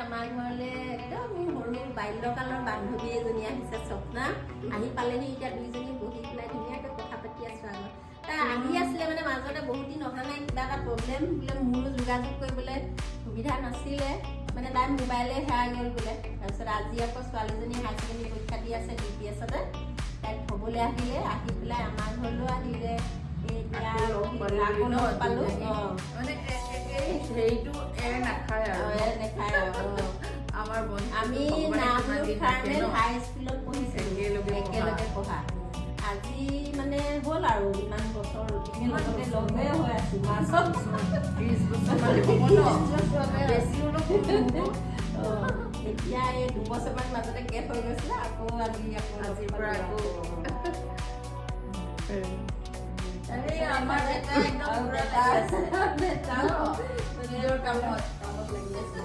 আমাৰ ঘৰলৈ একদম মোৰ সৰু বাল্যকালৰ বান্ধৱী এজনী আহিছে, স্বপ্না। আহি পালেহি, এতিয়া দুইজনী বহি পেলাই ধুনীয়াকৈ কথা পাতি আছো। আগত তাই আহি আছিলে, মানে মাজতে বহুত দিন অহা নাই, কিবা এটা প্ৰব্লেম বোলে, মোৰো যোগাযোগ কৰিবলৈ সুবিধা নাছিলে, মানে তাইৰ মোবাইলে হেৰাই গ'ল বোলে। তাৰপিছত আজি আকৌ ছোৱালীজনী হায়াৰ ছেকেণ্ডেৰী পৰীক্ষা দি আছে ডি পি এছতে, তাইক থ'বলৈ আহিলে, আহি পেলাই আমাৰ ঘৰলৈও আহিলে। এতিয়া আকৌ লগ পালো আকৌ ন, লগ পালো। দুজনী। মানে এই হেৰিটো এৰ নাখায় আৰু। নেখায় আৰু, অ। আমাৰ বন্ধু আমি নামৰূপ কাৰ্মেল হাই স্কুলত পঢ়িছিলোঁ। একেলগে পঢ়া। একেলগে পঢ়া। আজি মানে হ'ল আৰু ইমান বছৰ একেলগতে লগে হৈ আছো মাজত। 30 বছৰমান হ'ব ন? বেছি হ'লেও কম নহ'ব। অ, এতিয়া এই 2 বছৰমান মাজতে গেপ হৈ গৈছিলে, আকৌ আজি আকৌ লগ আজিৰ পৰা পালো। আকৌ। এই আমাৰ বেটা একদম আৰু পুৰা বেটা লাগি আছে। আছে, বেটাও নিজৰ কামত। কামত লাগি আছে।